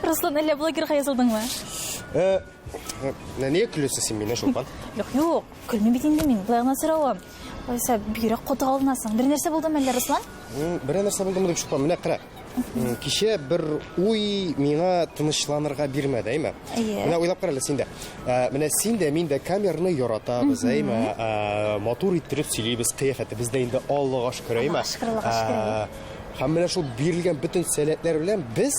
Руслан, әллә блогерга язылдыңмы? Менә нигә көләсең син миннән, Чулпан? Юк, юк, көлмим бит инде мин. Болай гына соравым. Алайса, бигрәк каты алынасың. Бер нәрсә булдымы әллә, Руслан? Берәр нәрсә булдымы дип, Чулпан, менә кара. Кичә бер уй миңа тынычланырга бирмәде, әйме? Әйе. Менә уйлап кара әле син дә. Менә син дә, мин дә камераны яратабыз, әйме? Матур иттереп сөйлибез, кыяфәтебез дә инде Аллага шөкер, әйме? Аллага шөкер, Аллага шөкер, әйе. Һәм менә шул бирелгән бөтен сәләтләр белән без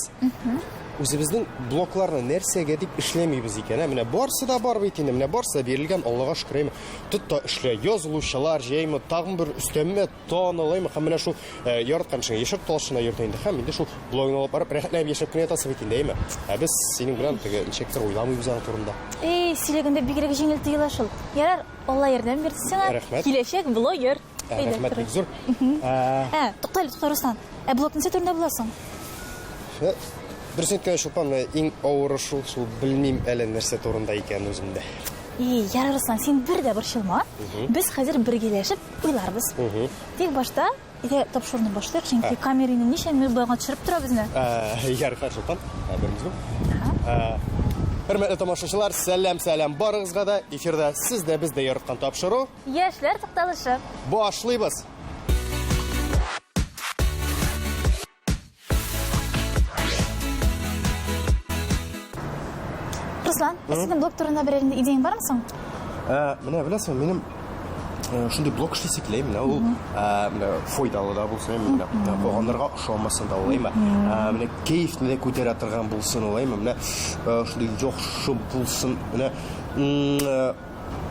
үзебезнең блокларны нәрсәгә дип эшләмибез икән, ә? Менә барсы да бар бит инде, менә барсы да бирелгән, Аллага шөкер, әйме? Тот та эшлә, язылучылар җыймы, тагын бер өстәмә танылаймы, һәм менә шул яраткан эшеңә яшәп талашына йөртә инде, һәм инде шул блогыңны алып барып рәхәтләнеп яшәп кенә ятасы бит инде, әйме? Ә без синең белән теге ничектер уйламыйбыз аның турында. Эй, сөйләгәндә бигрәк җиңел тоела шул. Ярар, Алла ярдәм бирсен сиңа. Рәхмәт. Киләчәк блогер. Рәхмәт бик зур. Ә, тукта әле, тукта, Руслан. Ә блог нәрсә турында була соң? Дөресен әйткәндә, Чулпан, менә иң авыры шул, шул белмим әле нәрсә турында икәнен үзем дә. И, ярар, Руслан, син бер дә борчылма. Без хәзер бергәләшеп уйларбыз. Тик башта әйдә тапшыруны башлыйк, чөнки камера инде ничә минут буена төшереп тора безне. Ярар, хәзер, Чулпан, беребез бу. Хөрмәтле тамашачылар, сәлам, сәлам барыгызга да. Эфирда сез дә, без дә яраткан тапшыру. Яшьләр тукталышы. Башлыйбыз. Руслан, ә синең блог турында берәр инде идеяң бармы соң? Менә беләсеңме, минем шундый блог эшлисе килә, менә ул менә файдалы да булсын, менә калганнарга ошамасын да ул, әйме. Менә кәефне дә күтәрә торган булсын ул, әйме. Менә шундый яхшы булсын. Менә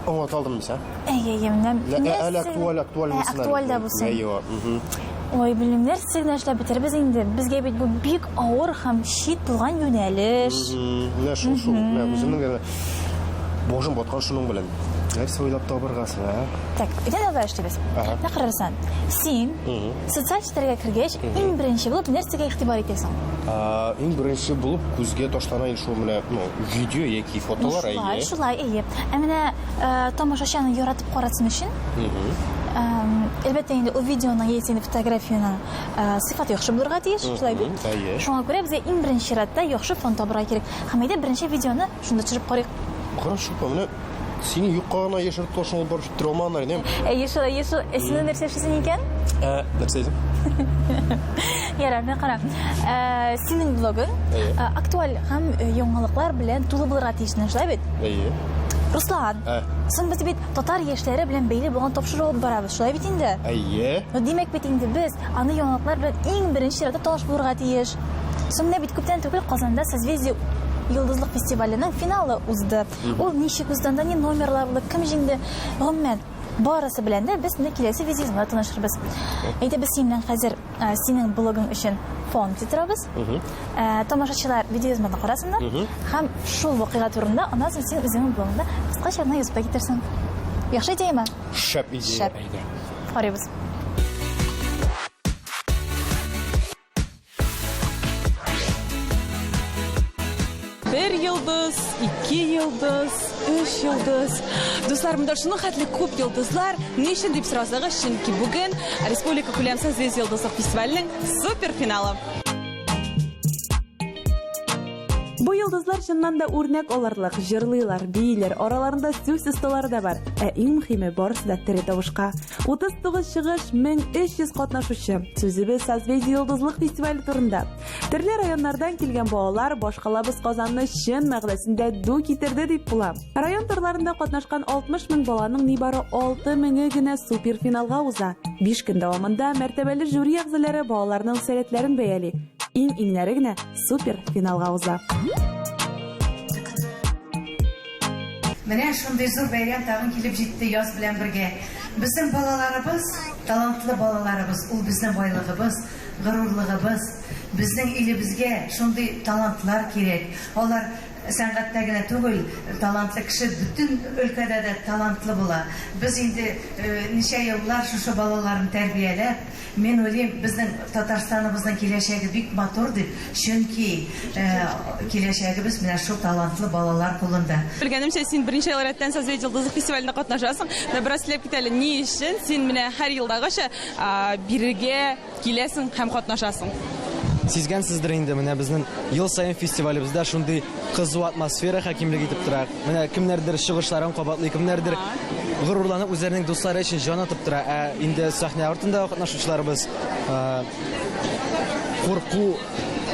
Аңлата алдым мисә? Әйе, әйе, менә. Әле актуаль, актуаль булсын. Актуаль да булсын. Әйе, Ой, белмим, нәрсә генә эшләп бетербез инде. Безгә бит бу бик авыр һәм чит булган юнәлеш. Менә шул, шул. Менә үземнең генә башым баткан шуның белән. Нәрсә уйлап табырга соң, ә? Так, әйдә давай эшлибез. Менә карарсан, син социаль челтәргә кергәч, иң беренче булып нәрсәгә игътибар итәсең? Иң беренче булып күзгә ташлана инде шул менә, ну, видео яки фотолар, әйе. Шулай, шулай, әйе. Ә менә тамашачы аны яратып карасын өчен, әлбәттә инде ул видеоның яисә инде фотографиянең сыйфаты яхшы булырга тиеш, шулай бит? Әйе. Шуңа күрә безгә иң беренче чиратта яхшы фон табырга кирәк. Һәм әйдә беренче видеоны шунда төшереп карыйк. Кара, Шулпан, менә сине юкка гына яшереп ташын алып барып җиткерә алмаганнар инде. Әйе шул, әйе шул. Ә син нәрсә эшлисең икән? Нәрсә әйтим? Ярар, менә кара. Синең блогың актуаль һәм яңалыклар белән тулы булырга тиеш, шулай бит? Әйе. Руслан, соң без бит татар яшьләре белән бәйле булган тапшыру алып барабыз, шулай бит инде? Әйе. Ну, димәк бит инде без аны яңалыклар белән иң беренче чиратта таныш булырга тиеш. Соң менә бит күптән түгел Казанда Созвездие Йолдызлык фестиваленең финалы узды. Ул ничек узды, анда ни номерлар булды, кем җиңде? Гомумән, барысы белән дә без менә киләсе видеозымда танышырбыз. Әйдә без синең белән хәзер синең блогың өчен фон тутырабыз. Тамашачылар видеоязманы карасыннар һәм шул вакыйга турында аннан соң син үзеңнең блогыңда кыскача гына язып та китерсең. Яхшы идеяме? Шәп идея. Шәп. Әйдә. Карыйбыз. Бер йолдыз, ике йолдыз, өч йолдыз. Дуслар, монда шуның хәтле күп йолдызлар. Ни өчен дип сорасагыз, чөнки бүген Республика күләм Созвездие йолдызлык фестиваленең суперфиналы. Бу йолдызлар чыннан да үрнәк алырлык, җырлыйлар, бииләр, араларында сүз осталары да бар. Ә иң мөхиме, барысы да тере тавышка. 39 чыгыш, 1300 катнашучы. Сүзебез Созвездие йолдызлык фестивале турында. Төрле районнардан килгән балалар башкалабыз Казанны чын мәгънәсендә ду китерде дип була. Район турларында катнашкан 60 мең баланың нибары 6 меңе генә суперфиналга уза. 5 көн дәвамында мәртәбәле жюри әгъзалары балаларның сәләтләрен бәяли. Иң-иңнәре генә суперфиналга уза. Менә шундый зур бәйрәм тагын килеп җитте яз белән бергә. Безнең балаларыбыз, талантлы балаларыбыз, ул безнең байлыгыбыз, горурлыгыбыз. Безнең илебезгә шундый талантлар кирәк. Алар сәнгатьтә генә түгел, талантлы кеше бөтен өлкәдә дә талантлы була. Без инде ничә еллар шушы балаларны тәрбияләп, мин уйлыйм, безнең Татарстаныбызның киләчәге бик матур дип, чөнки киләчәгебез менә шул талантлы балалар кулында. Белгәнемчә, син берничә ел рәттән Созвездие йолдызлык фестивалендә катнашасың. Менә бераз сөйләп кит әле, ни өчен син менә һәр елдагыча бирегә киләсең һәм катнашасың? Сизгәнсездер инде, менә безнең ел саен фестивалебездә шундый кызу атмосфера хакимлек итеп тора. Менә кемнәрдер чыгышларын кабатлый, кемнәрдер горурланып үзләренең дуслары өчен җан атып тора. Ә инде сәхнә артында катнашучыларыбыз курку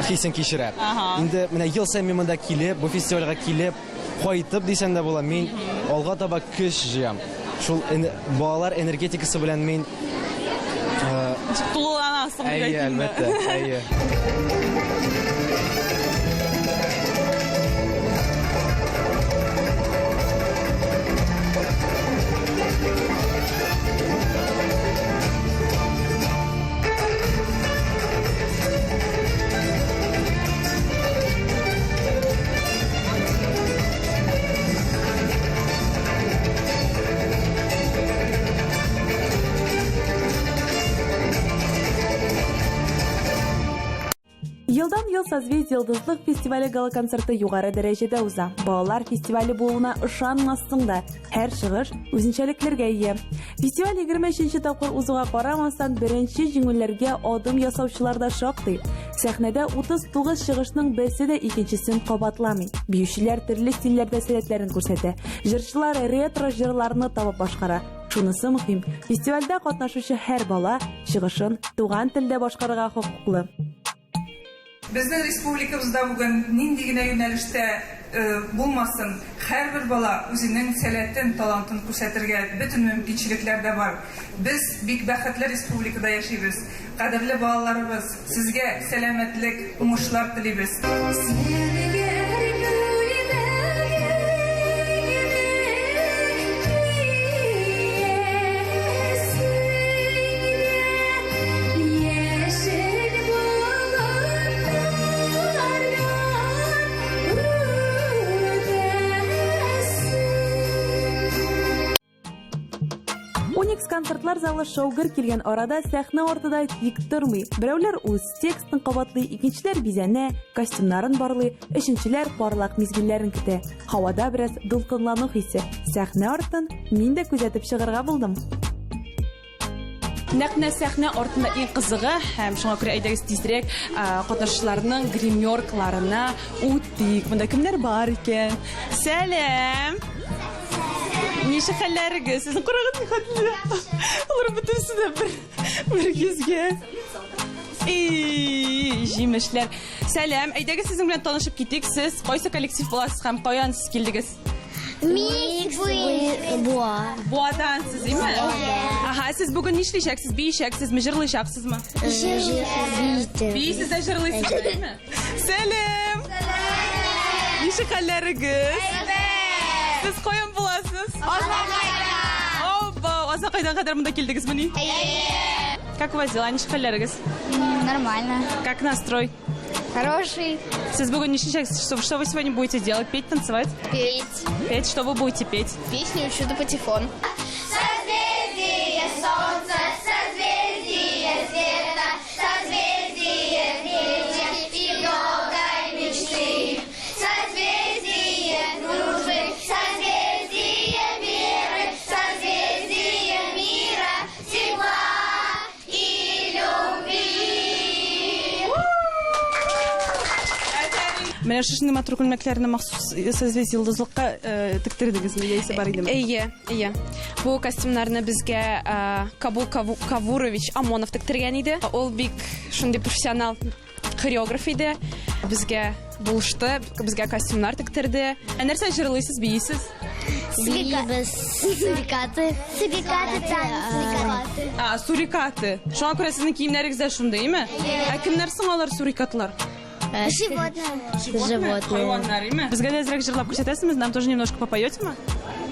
хисен кичерә. Инде менә ел саен мин монда килеп, бу фестивальгә килеп, кайтып дисәм дә була, мин алга таба көч җыям. Шул балалар энергетикасы белән мин тулыланасың. Әйе, әлбәттә, әйе. Елдан-ел Созвездие йолдызлык фестивале гала-концерты югары дәрәҗәдә уза. Балалар фестивале булуына ышанмассың да, һәр чыгыш үзенчәлекләргә ия. Фестиваль 23 тапкыр узуга карамастан, беренче җиңүләргә адым ясаучылар да шактый. Сәхнәдә 39 чыгышның берсе дә икенчесен кабатламый. Биючеләр төрле стильләрдә сәләтләрен күрсәтә. Җырчылар ретро җырларны табып башкара. Шунысы мөһим, фестивальдә катнашучы һәр бала чыгышын туган телдә башкарырга хокуклы. Безнең республикабызда бүген нинди генә юнәлештә булмасын, һәрбер бала үзенең сәләтен, талантын күрсәтергә бөтен мөмкинчелекләр дә бар. Без бик бәхетле республикада яшибез. Кадерле балаларыбыз, сезгә сәламәтлек, уңышлар телибез. Уникс концертлар залы шаугыр килгән арада сәхнә артыда тик тормый. Берәүләр үз текстын кабатлый, икенчеләр бизәнә, костюмнарын барлый, өченчеләр парлак мизгелләрен көтә. Һавада бераз дулкынлану хисе. Сәхнә артын мин дә күзәтеп чыгарга булдым. Нәкъ менә сәхнә артында иң кызыгы, һәм шуңа күрә әйдәгез тизрәк катнашучыларның гримеркаларына үтик. Монда кемнәр бар икән? Сәлам! Ничек хәлләрегез? Сезнең карагыз ни хәтле? Алар бөтенесе дә бер бер йөзгә. И, җимешләр. Сәлам, әйдәгез сезнең белән танышып китик. Сез кайсы коллектив буласыз һәм каян сез килдегез? Микс Буа. Буадан сез, име? Ага, сез бүген нишләячәксез? Биечәксезме, җырлыйчаксызмы? Бийсез дә җырлыйсыз, име? Сәлам! Ничек хәлләрегез? Сез каян буласыз? Азнакайдан. Опа, Азнакайдан кадәр монда килдегезмени? Как у вас дела? Ничек хәлләрегез? Нормально. Как настрой? Хороший. Сез бүген нишләячәксез? Что, что вы сегодня будете делать? Петь, танцевать? Петь. Петь? Что вы будете петь? Песню «Чудо-патефон». Созвездие солнца, созвездие света, созвездие вечер и долгой мечты, созвездие дружбы, созвездие веры, созвездие мира, тепла и любви. Менә шушындый матур күлмәкләрне махсус Созвездие йолдызлыкка тектердегезме яисә бар идеме? Әйе, әйе. Бу костюмнарны безгә Кабул Кавурович Амонов тектергән иде. Ул бик шундый профессионал хореограф иде. Безгә булышты, безгә костюмнар тектерде. Ә нәрсә җырлыйсыз, бийсез? Биибез. Сурикаты. Сурикаты, сурикаты. А, сурикаты. Шуңа күрә сезнең киемнәрегез дә шундый, име? Ә кемнәр соң алар сурикатлар? Животные. Животные. Хайваннар, име? Безгә дә әзрәк җырлап күрсәтәсезме? Нам тоже немножко попоете мы?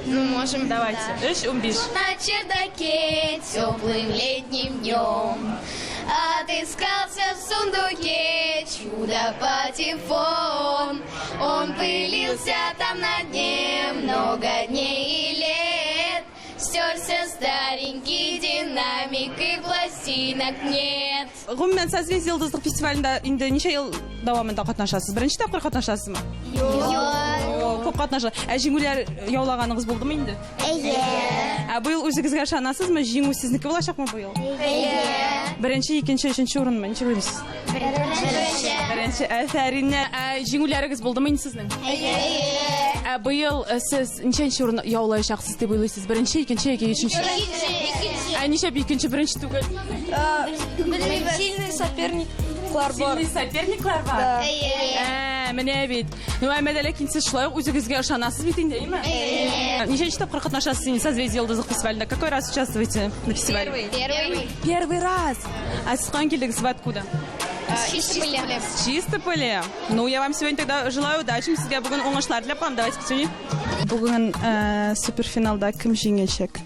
Ну, можем. Давайте. Өч, унбиш. На чердаке теплым летним днем. Отыскался в сундуке чудо-патефон. Он пылился там на дне много дней и лет. Стерся старенький динамик и пластинок нет. Гомумән, Созвездие йолдызлык фестивалендә инде ничә ел дәвамында катнашасыз? Беренче тапкыр катнашасызмы? Юк. Күп катнаша. Ә җиңүләр яулаганыгыз булдымы инде? Әйе. Ә быел үзегезгә ышанасызмы? Җиңү сезнеке булачакмы быел? Әйе. Беренче, икенче, өченче урынмы? Ничек уйлыйсыз? Беренче. Беренче. Афәрин. Ә җиңүләрегез булдымы инде сезнең? Әйе. Ә быел э, сез ничәнче урын яулаячаксыз дип уйлыйсыз? Беренче, икенче яки өченче? Икенче. Ә нишләп икенче, беренче түгел? Белмибез. Сильный соперниклар бар. Сильный соперниклар бар. Әйе. Ә, менә бит. Ну, әмма дә ләкин сез шулай ук үзегезгә ышанасыз бит инде, әйеме? Әйе. Ничәнче тапкыр катнашасыз инде Созвездие йолдызлык фестивалендә? Какой раз участвуете на фестивале? Первый. Первый раз. А сез каян килдегез? Вы откуда? Чистополя. С Чистополя. Ну, я вам сегодня тогда желаю удачи. Мин сезгә бүген уңышлар теләп калам. Давайте пятюни. Бүген э, суперфиналда кем җиңәчәк?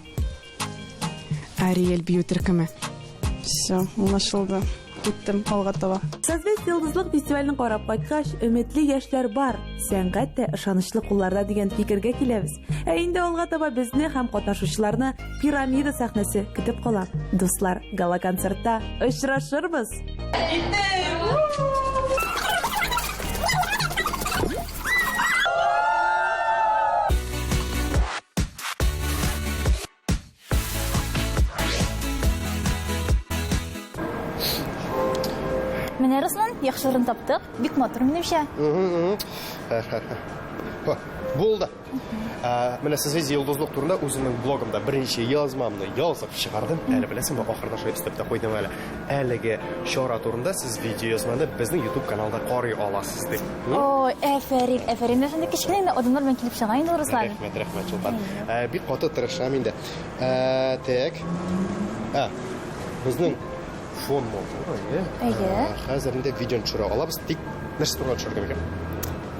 Ариэль бию төркеме. Все, аңлашылды. Киттем алга таба. Созвездие йолдызлык фестивален карап кайткач, өметле яшьләр бар, сәнгать тә ышанычлы кулларда дигән фикергә киләбез. Ә инде алга таба безне һәм катнашучыларны Пирамида сәхнәсе көтеп кала. Дуслар, гала-концертта очрашырбыз! Менә Руслан, яхшы урын таптык. Бик матур, минемчә. Булды. Менә Созвездие йолдызлык турында үземнең блогымда беренче язмамны язып чыгардым. Әле беләсеңме, ахырда шулай өстәп тә куйдым әле. Әлеге чара турында сез видеоязманы безнең YouTube каналда карый аласыз дип. Ой, әфәрин, әфәрин. Менә шундый кечкенә генә адымнар белән килеп чыга инде Руслан. Рәхмәт, рәхмәт, Чулпан. Бик каты тырышам инде. Так. Ә, безнең фон матур, әйе. Әйе. Хәзер инде видеоны төшерә алабыз. Тик нәрсә турында төшерергә микән?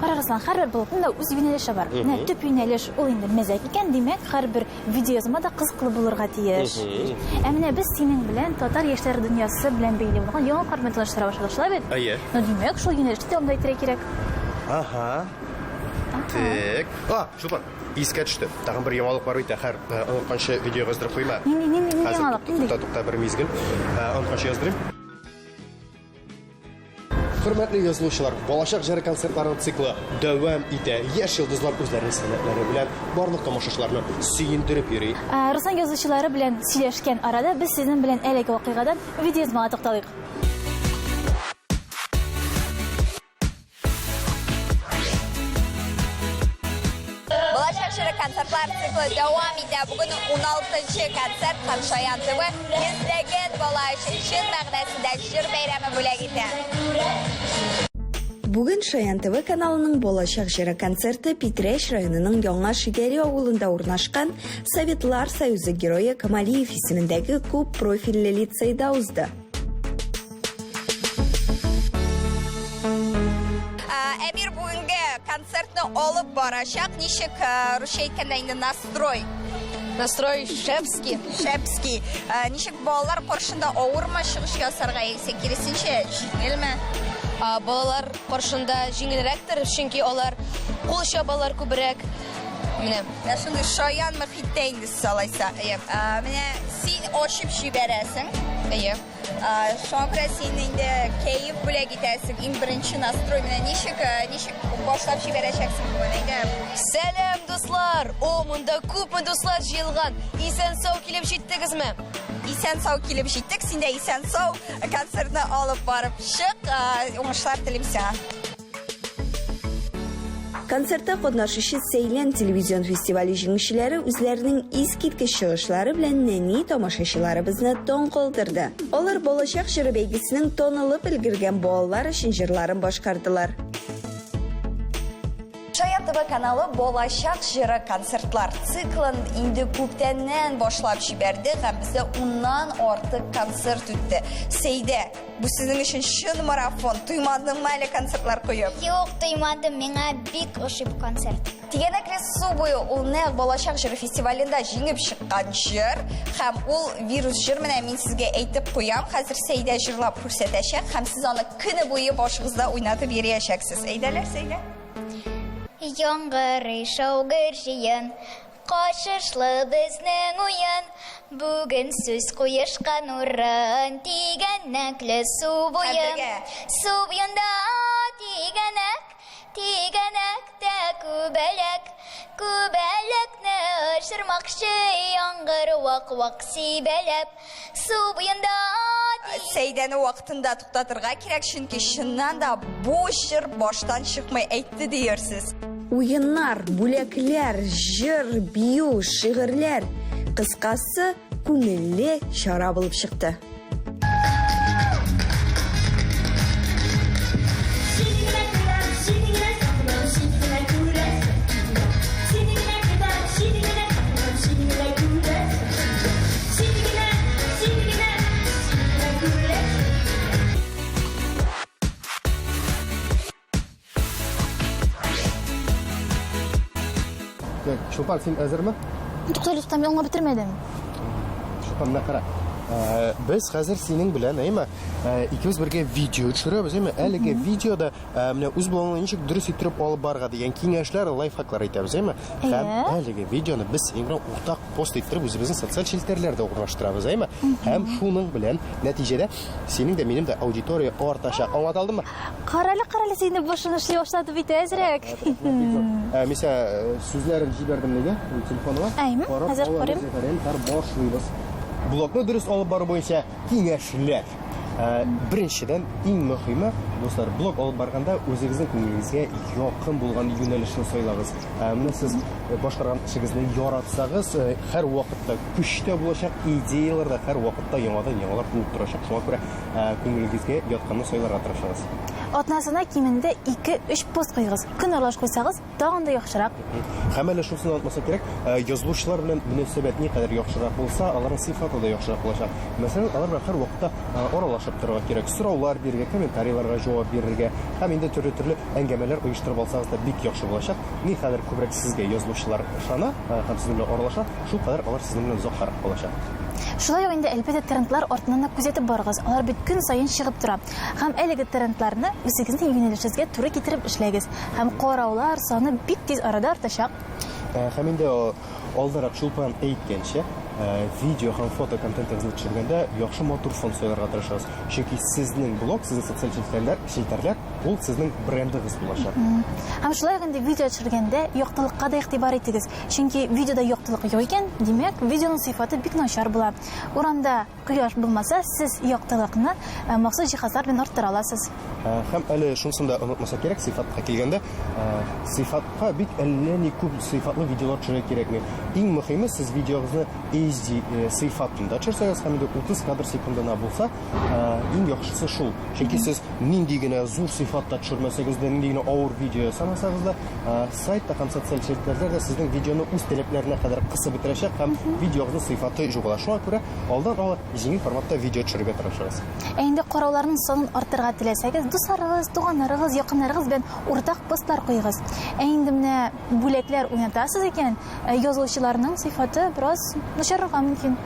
Кара, Руслан, һәрбер блогның да үз юнәлеше бар. Менә төп юнәлеш ул инде мәзәк икән, димәк, һәрбер видеоязма да кызыклы булырга тиеш. Ә менә без синең белән татар яшьләре дөньясы белән бәйле булган яңалыклар белән таныштыра башладык, шулай бит? Әйе. Ну, димәк, шул юнәлешне дәвам да итәргә кирәк. Ага. Так. А, Чулпан, Искә төште. Тагын бер яңалык бар бит, әхәр. Э, онытканчы видео яздырып куйма. Нинди, нинди, нинди яңалык? Нинди? Тукта, тукта бер мизгел. Э, онытканчы яздырыйм. Хөрмәтле язылучылар, Балачак җыры концертларының циклы дәвам итә. Яшь йолдызлар үзләренең сәләтләре белән барлык тамашачыларны сөендереп йөри. Э, Руслан язучылары белән сөйләшкән арада без сезнең белән әлеге вакыйгадан видеоязмага тукталыйк. Балачак җыры концертлар циклы дәвам итә. Бүген 16 концерт һәм Шаян ТВ йөзләгән бала өчен чын мәгънәсендә җыр бәйрәме бүләк итә. Бүген Шаян ТВ каналының Балачак җыры концерты Питрәч районының Яңа Шигәри авылында урнашкан Советлар Союзы герое Камалиев исемендәге күп профильле лицейда узды. Әмир бүгенге концертны алып барачак. Ничек русча әйткәндә инде настрой? Настрой шепский. Шепский. Ничек балалар каршында авырмы чыгыш ясарга яисә киресенчә җиңелме? Балалар каршында җиңелрәктер, чөнки алар кул чабалар күбрәк. Менә. Менә шундый шаян мөхиттә инде сез алайса. Әйе. Менә син ачып җибәрәсең. Әйе. Шуңа күрә син инде кәеф бүләк итәсең. Иң беренче настрой менә ничек, э, ничек башлап җибәрәчәксең бүген, әйдә. Сәлам, дуслар! О, монда күпме дуслар җыелган. Исән-сау килеп җиттегезме? Исән-сау килеп җиттек. Син дә исән-сау концертны алып барып чык. Э, уңышлар телим сиңа. Концертта катнашучы Сәйлән телевизион фестивале җиңүчеләре үзләренең искиткеч чыгышлары белән нәни тамашачыларыбызны таң калдырды. Алар Балачак җыры бәйгесенең танылып өлгергән балалар өчен җырларын башкардылар. Шаян Шаян ТВ каналы Балачак җыры концертлар циклын инде күптәннән башлап җибәрде һәм бездә уннан артык концерт үтте. Сәйдә, бу сезнең өчен чын марафон. Туймадыңмы әле концертлар куеп? Юк, туймадым. Миңа бик ошый бу концерт. Тигәнәкле су буе ул нәкъ Балачак җыры фестивалендә җиңеп чыккан җыр һәм ул вирус җыр менә мин сезгә әйтеп куям, хәзер Сәйдә җырлап күрсәтәчәк һәм сез аны көне буе башыгызда уйнатып йөриячәксез. Әйдәләр, Сәйдә. Яңгырый шау-гөр җыен, Качышлы безнең уен, Бүген сүз куешкан урын, Тигәнәкле су буе. Су буенда тигәнәк, Тигәнәктә күбәләк, Күбәләкне очырмакчы, Яңгыр вак-вак сибәләп, Су буенда Сәйдәне вакытында туктатырга кирәк, чөнки чыннан да бу җыр баштан чыкмый әйтте диярсез. Уеннар, бүләкләр, җыр, бию, шигырьләр. Кыскасы, күңелле чара булып чыкты. Так, Чулпан, син әзерме? Туктале, туктале, мин аңлап бетермәдем. Чулпан, менә кара. Э, без хәзер синең белән, әйме, э, икебез бергә видео төшерәбез, әйме? Әлеге видеода э, менә үз блогыңны ничек дөрес иттереп алып барырга дигән киңәшләр, лайфхаклар әйтәбез, әйме? Һәм әлеге видеоны без синең белән уртак пост иттереп үзебезнең социаль челтәрләрдә урнаштырабыз, әйме? Һәм шуның белән нәтиҗәдә синең дә, минем дә аудитория артачак. Аңлата алдыммы? Карале, карале, син инде башын эшли башлады бит әзрәк. Ә, мин сиңа э, сүзләрен җибәрдем нигә? Телефоныңа. Әйме, хәзер карыйм. Һәр башлыйбыз. Блогны дөрес алып бару буенча киңәшләр. Ә, беренчедән, иң мөһиме, дуслар, блог алып барганда үзегезнең күңелегезгә якын булган юнәлешне сайлагыз. Ә, менә сез башкарган эшегезне яратсагыз, э, һәр вакытта көчтә булачак, идеяләр дә һәр вакытта яңадан яңалар туып торачак. Шуңа күрә Ә, күңелегезгә ятканны сайларга тырышыгыз. Атнасына кимендә 2-3 пост куегыз. Көн аралаш куйсагыз, тагын да яхшырак. Һәм әле шунысын онытмасак кирәк, ә, язылучылар белән мөнәсәбәт никадәр яхшырак булса, аларның сыйфаты да яхшырак булачак. Мәсәлән, алар белән һәрвакытта ә, аралашып торырга кирәк, сораулар бирергә, комментарийларга җавап бирергә һәм инде төрле-төрле әңгәмәләр оештырып алсагыз да бик яхшы булачак. Никадәр күбрәк сезгә язылучылар ышана ә, һәм сезнең белән аралаша, шулкадәр алар сезнең белән озаккарак калачак. Шулай ук инде, әлбәттә, трендлар артыннан да күзәтеп барыгыз. Алар бит көн саен чыгып тора. Һәм әлеге трендларны үзегезнең юнәлешегезгә туры китереп эшләгез. Һәм караулар саны бик тиз арада артачак. Э, һәм инде э, алдарак Чулпан әйткәнчә, э, видео һәм фото контентыгызны төшергәндә яхшы матур фон сайларга тырышыгыз. Чөнки сезнең блог, сезнең социаль челтәрләр, челтәрләр ул сезнең брендыгыз булачак. Һәм шулай ук инде видео төшергәндә яктылыкка да игътибар итегез. Чөнки видеода яктылык юк икән, димәк, видеоның сыйфаты бик начар була. Урамда кояш булмаса, сез яктылыкны э, махсус җиһазлар белән арттыра аласыз. Э, һәм әле шунысын да онытмасак кирәк, сыйфатка килгәндә, э, сыйфатка бик әллә ни күп сыйфатлы видеолар төшерергә кирәкми. Иң мөһиме, сез видеогызны HD сыйфатында төшерсәгез һәм инде 30 кадр секундына булса, иң яхшысы шул. Чөнки сез нинди генә зур сыйфатта төшермәсәгез дә, нинди генә авыр видео ясамасагыз да, Сайтта һәм социаль челтәрләрдә дә сезнең видеоны үз таләпләренә кадәр кысып бетерәчәк һәм видеогызның сыйфаты югала. Шуңа күрә алдан ала җиңел форматта видео төшерергә тырышыгыз. Ә инде карауларның санын арттырырга теләсәгез, дусларыгыз, туганнарыгыз, якыннарыгыз белән уртак постлар куегыз. Ә инде менә бүләкләр уйнатасыз икән, э, язылучыларның сыйфаты бераз начарырга мөмкин.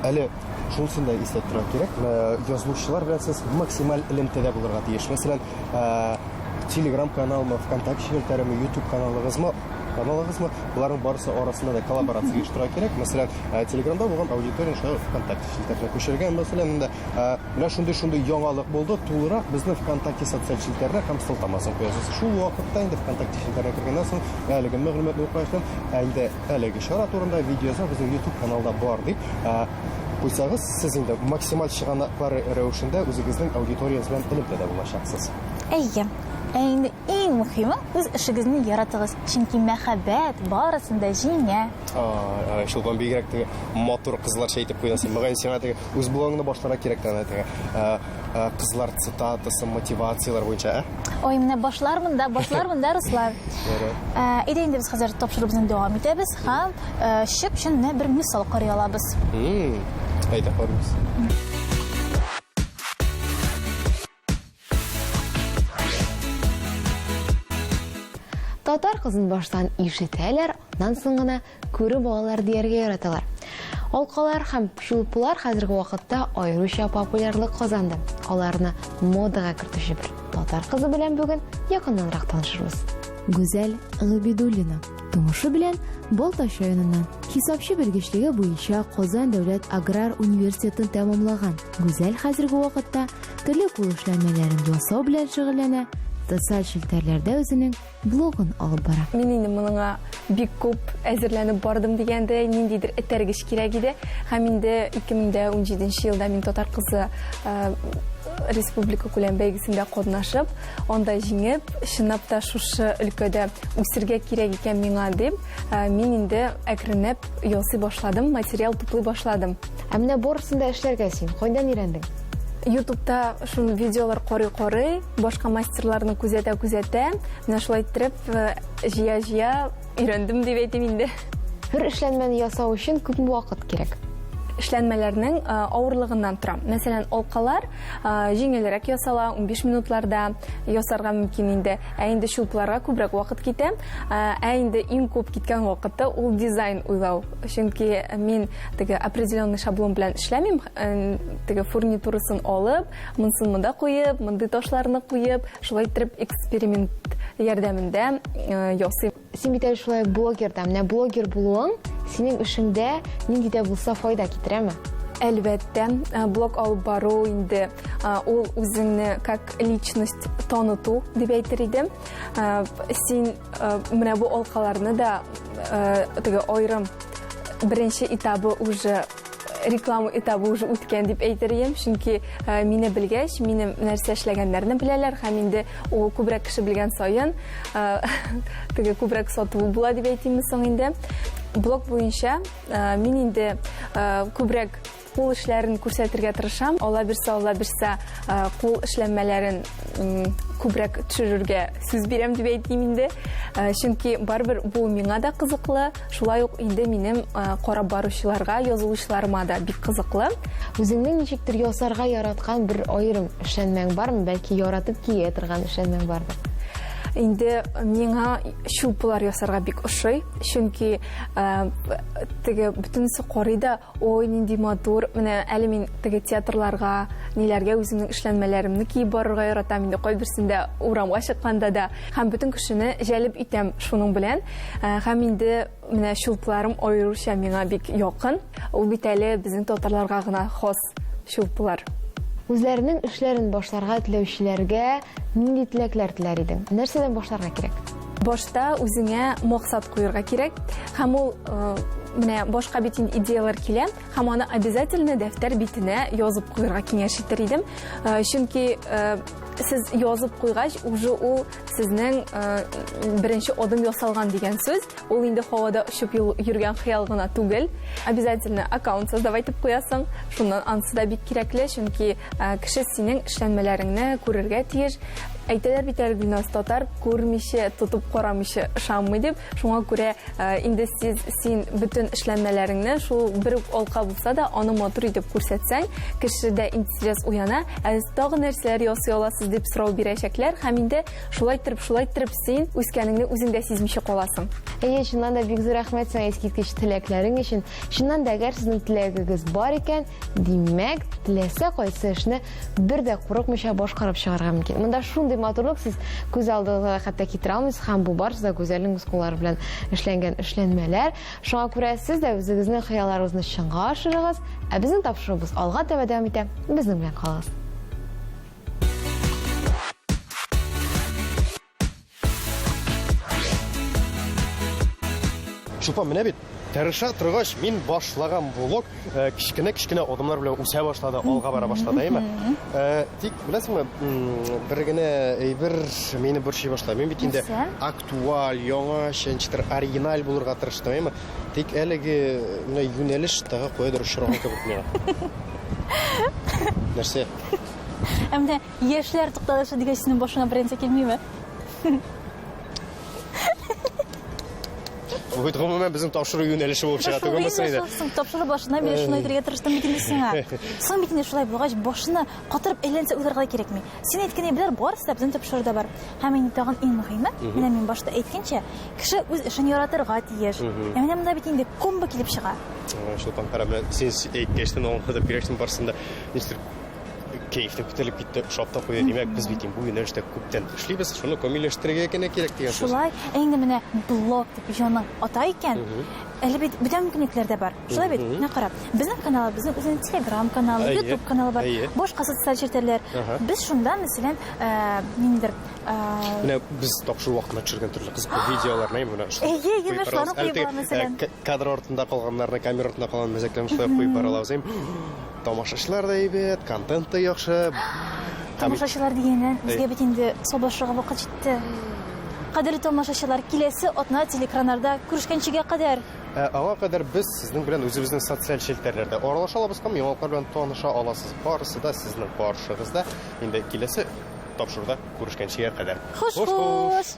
Әле шунысын да истә торырга кирәк, э, язылучылар белән сез максималь элемтәдә булырга тиеш. Мәсәлән, э, Телеграм каналмы, ВКонтакте челтәреме, YouTube каналыгызмы, каналыгызмы, боларның барысы арасында да коллаборация оештырырга кирәк. Мәсәлән, э, Телеграмда булган аудиторияне шулай ук ВКонтакте челтәренә күчергән. Мәсәлән, инде э, менә шундый-шундый яңалык булды, тулырак безнең ВКонтакте социаль челтәренә һәм сылтамасын куясыз. Шул вакытта инде ВКонтакте челтәренә кергәннән соң әлеге мәгълүматны укыгачтан, ә инде әлеге чара турында видеоязма безнең YouTube каналда бар дип э, куйсагыз, сез инде максималь чыганаклар рәвешендә үзегезнең аудиторияңез белән элемтәдә булачаксыз. Әйе. Ә инде иң Иң мөхиме, үз эшегезне яратыгыз, чөнки мәхәббәт барысын да җиңә. Ай, Чулпан, бигрәк теге матур кызларча әйтеп куйдың син. Мөгаен, сиңа теге үз блогыңны башларга кирәк тә, теге кызлар цитатасы, мотивацияләр буенча, ә? Ой, менә башлармын да, башлармын да, Руслан. Әйдә инде без хәзер тапшыруыбызны дәвам итәбез һәм чып-чын менә бер мисал карый алабыз. Әйдә, карыйбыз. Татар кызын баштан ишетәләр, аннан соң гына күреп алалар дияргә яраталар. Алкалар һәм чулпылар хәзерге вакытта аеруча популярлык казанды. Аларны модага кертүче бер татар кызы белән бүген якыннанрак танышырбыз. Гүзәл Габидуллина тумышы белән Балтач районыннан. Хисапчы белгечлеге буенча Казан дәүләт аграр университетын тәмамлаган. Гүзәл хәзерге вакытта Төрле кул эшләнмәләрен ясау белән шөгыльләнә, социаль челтәрләрдә үзенең блогын алып бара. Мин инде моныңа бик күп әзерләнеп бардым дигәндәй, ниндидер этәргеч кирәк иде. Һәм инде 2017 елда мин Татар кызы э, республика күләм бәйгесендә катнашып, анда җиңеп, чынлап та шушы өлкәдә үсергә кирәк икән миңа дип, э, мин инде әкренләп ясый башладым, материал туплый башладым. Ә менә барысын да эшләргә син кайдан өйрәндең? Ютубта шуны видеолар карый-карый, башка мастерларны күзәтә-күзәтә, менә шулай иттереп э, җыя-җыя өйрәндем дип әйтим инде. Бер эшләнмәне ясау өчен күпме вакыт кирәк? Эшләнмәләрнең э, авырлыгыннан тора. Мәсәлән, алкалар э, җиңелрәк ясала, 15 минутларда ясарга мөмкин инде. Ә инде чулпыларга күбрәк вакыт китә. Ә инде иң күп киткән вакыты ул дизайн уйлау. Чөнки мин теге определенный шаблон белән эшләмим, э, теге фурнитурасын алып, монысын монда куеп, мондый ташларны куеп, шулай иттереп эксперимент ярдәмендә э, ясыйм. Син бит әле шулай ук блогер да. Менә блогер булуың синең эшеңдә нинди дә булса файда китерәме? Әлбәттә, э, блог алып бару инде ул үзеңне как личность таныту дип әйтер идем. Син менә бу алкаларны да теге аерым беренче этабы уже реклама этабы уже үткән дип әйтер идем, чөнки мине белгәч, минем нәрсә эшләгәннәрне беләләр һәм инде ул күбрәк кеше белгән саен теге күбрәк сату була дип әйтимме соң инде. Блог буенча мин инде күбрәк Кул эшләрен күрсәтергә тырышам. Алла бирсә, Алла бирсә, э, кул эшләнмәләрен күбрәк төшерергә сүз бирәм дип әйтим инде. Э, чөнки барыбер бу миңа да кызыклы, шулай ук инде минем э, карап баручыларга, язылучыларыма да бик кызыклы. Үзеңнең ничектер ясарга яраткан бер аерым эшләнмәң бармы? Бәлки яратып кия торган эшләнмәң бардыр? Инде миңа чулпылар ясарга бик ошый, чөнки теге бөтенесе карый да, Ой, нинди матур. Менә әле мин теге театрларга, ниләргә үземнең эшләнмәләремне киеп барырга яратам инде. Кайберсендә урамга чыкканда да һәм бөтен кешене җәлеп итәм шуның белән. Э, һәм инде менә чулпыларым аеруча миңа бик якын. Ул бит әле безнең татарларга гына хас чулпылар. Үзләренең эшләрен башларга теләүчеләргә нинди теләкләр теләр идең? Нәрсәдән башларга кирәк? Башта үзеңә максат куерга кирәк. Һәм ул э, менә башка бит инде идеялар килә, һәм аны обязательно дәфтәр битенә язып куярга киңәш итер идем. Э, чөнки э, сез язып куйгач, уже ул сезнең беренче адым ясалган дигән сүз. Ул инде һавада очып йөргән хыял гына түгел. Обязательно аккаунт создавать итеп куясың. Шуннан анысы да бик кирәкле, чөнки кеше синең эшләнмәләреңне күрергә тиеш. Әйтәләр бит әле, Гөлназ, татар күрмичә, тотып карамыйча ышанмый дип. Шуңа күрә э, инде сез син бөтен эшләнмәләреңне шул бер үк алка булса да, аны матур итеп күрсәтсәң, кешедә интерес уяна, ә сез тагы нәрсәләр ясый аласыз дип сорау бирәчәкләр һәм инде шулай иттереп, шулай иттереп син үскәнеңне үзең дә сизмичә каласың. Әйе, чыннан да бик зур рәхмәт сиңа искиткеч теләкләрең өчен. Чыннан да, әгәр сезнең теләгегез бар икән, димәк, теләсә кайсы эшне бер дә курыкмыйча башкарып чыгарга мөмкин. Монда шундый матурлык сез күз алдыгызга хәтта китерә алмыйсыз һәм бу барысы да Гүзәлнең үз куллары белән эшләнгән эшләнмәләр. Шуңа күрә сез дә үзегезнең хыялларыгызны чынга ашырыгыз, ә безнең тапшыруыбыз алга таба дәвам итә. Безнең белән калыгыз. Чулпан, менә бит тырыша торгач, мин башлаган блог э, кечкенә-кечкенә адымлар белән үсә башлады, алга бара башлады, әйеме? Э, тик, беләсеңме, бер генә әйбер мине борчый башлады. Мин бит инде актуаль, яңача, ничектер оригиналь булырга тырыштым, әйеме? Тик әлеге менә юнәлеш тагы каядыр очраган кебек миңа. Нәрсә? Ә менә яшьләр тукталышы дигәч, синең башыңа бернәрсә килмиме? Бу бит гомумән безнең тапшыру юнәлеше булып чыга түгелме соң инде? Соң тапшыру башыннан бирле шуны әйтергә тырыштым бит инде сиңа. Соң бит инде шулай булгач, башына катырып әйләнсә уйларга да кирәкми. Син әйткән әйберләр барысы да безнең тапшыруда бар. Һәм инде тагын иң мөһиме, менә мин башта әйткәнчә, кеше үз эшен яратырга тиеш. Ә менә монда бит инде комбо килеп чыга. Чулпан, кара, менә син әйткәчтен аңладым, кирәксен барысын да ничектер кәеф тә күтәрелеп китте, ошап та куйды. Димәк, без бит инде бу юнәлештә күптән эшлибез, шуны камилләштерергә генә кирәк дигән сүз. Шулай, ә инде менә блог дип җаның ата икән, әле бит бүтән мөмкинлекләр дә бар. Шулай бит? Менә кара, безнең канал, безнең үзенең Telegram каналы, YouTube каналы бар, башка социаль челтәрләр. Без шунда, мәсәлән, э, ниндидер э, Менә без тапшыру вакытында төшергән төрле кызыклы видеоларны, менә шулай. Әйе, әйе, менә шуларны куеп була, мәсәлән. Э, кадр артында калганнарны, камера артында калган мәзәкләрне шулай куеп бара алабыз. Тамашачылар да әйбәт, контент та яхшы. Тамашачылар дигәннән, безгә бит инде саубуллашырга вакыт җитте. Кадерле тамашачылар, киләсе атна телеэкраннарда күрешкәнчегә кадәр. Ә аңа кадәр без сезнең белән үзебезнең социаль челтәрләрдә аралаша алабыз һәм яңалыклар белән таныша аласыз. Барысы да сезнең каршыгызда. Инде киләсе тапшыруда күрешкәнчегә кадәр. Хуш-хуш!